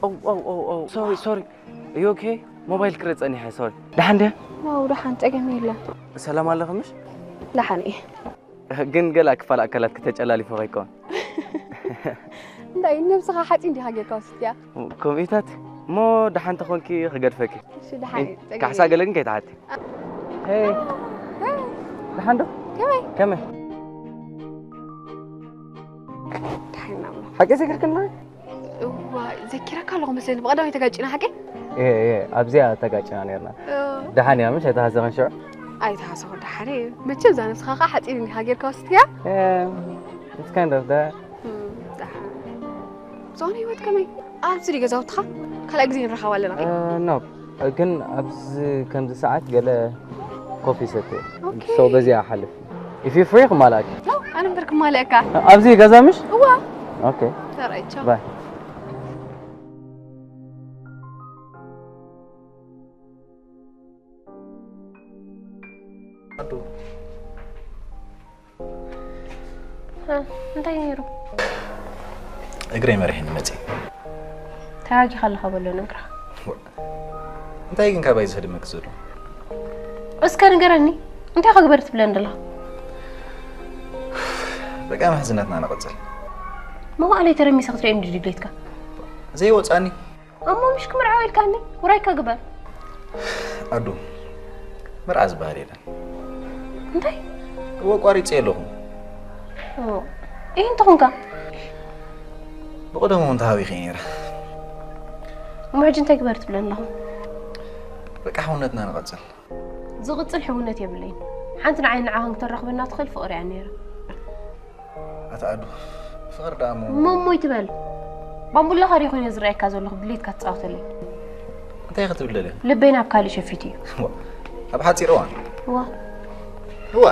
Oh, oh, oh, oh. Sorry, sorry. You okay? ሞባይል ክረ ጸኒሐ፣ ሶሪ። ደሓን ድያ? ዋው፣ ደሓን፣ ጸገም የለን። ሰላም ኣለኺ ምሽ? ደሓን እየ። ግን ገለ ክፋል ኣካላት ክተጨላሊፎ ከይከውን። እንታይ፣ ነብስኻ ሓፂን ዲኻ ጌርካ ወሲድካያ? ከምኡታት እሞ፣ ደሓን ተኾንኪ ክገድፈኪ። እሺ፣ ደሓን እየ፣ ጸገም ካሕሳ የለን። ገለ ግን ከይትሓቲ። ሄይ፣ ደሓን ዶ? ከመይ? ከመይ? ደሓን ኢና እሞ። ሓቂ ዘኪርክና? እዋ፣ ዘኪረካ ኣለኹ መስለኒ፣ ብቐዳማይ ተጋጭና ሓቂ? እየ፣ እየ፣ ኣብዚኣ ተጋጭና ነርና። እ። ደሓን እያ ምሽ? ኣይተሃሰኽን ሽዑ? ኣይተሃሰኹ፣ ደሓን እየ። መቸም እዛ ነብስኻ ኸዓ ሓፂን እንዲኻ ጌርካ ወሲድካያ? እየ፣ it's kind of that. እም፣ ደሓን። ዝኾነ ህይወት ከመይ? ኣብዚ ድዩ ገዛውትኻ? ካልኣይ ግዜ ንራኸብ ኣለና። እ፣ no። ግን ኣብዚ ከምዚ ሰዓት ገለ ኮፊ ሰትየ። ኦኬ። So በዚኣ ሓልፍ። If you free ክማልኣኪ። ቻው፣ ኣነ እምበር ክማልኣካ። ኣብዚ ገዛ ምሽ? እዋ። ኦኬ። ተራእይ፣ ቻው። ባይ። ኣዱ። እ፣ እንታይ ነይሩ? እግረይ መሪሕኒ መፅእ። ተጋጊኻ ኣለኻ በሎ ነግራ። እንታይ ግን ካባይ ዝህድመክ ዘሎ? እስከ ንገረኒ፣ እንታይ ከግበር ትብለን ደላ? በቃ ምሕዝነትና ንቐጽል። መዋእለይ ተረሚሰ ክትርእየኒ ድዩ ድሌትካ? ዘይወጻኒ። እሞ ምሽ ክምርዓው ኢልካኒ፣ ውራይካ ግበር። ኣዱ፣ መርዓ ዝበሃል የለን። እንታይ? እወ፣ ቋሪጸ ኣለኹ። ኦ፣ ይህ እንተኹንካ? ብቐደሙ እውን ተሃዊኸ ነይረ። እሞ ሕጂ እንታይ ግበር ትብለኒ ኣለኹ? በቃ፣ ሕውነትና ንቐጽል። ዝቕጽል ሕውነት የብለይን። ሓንቲ ንዓይ ንዓኻን ክተራኽበና ትኽእል ፍቕሪ እያ ነይራ። ኣታ ኣዱ፣ ፍቕሪ ደኣ እሞ እሞ እሞ ይትበል። ባምቡላ ካሪ ኮይነ ዝረኣየካ ዘለኹ ድሌትካ ትጻወተለይ። እንታይ ክትብል ደልያ? ልበይ ናብ ካልእ ሸፊቱ እዩ። ዋ፣ ኣብ ሓጺር እዋን። ዋ። ዋ።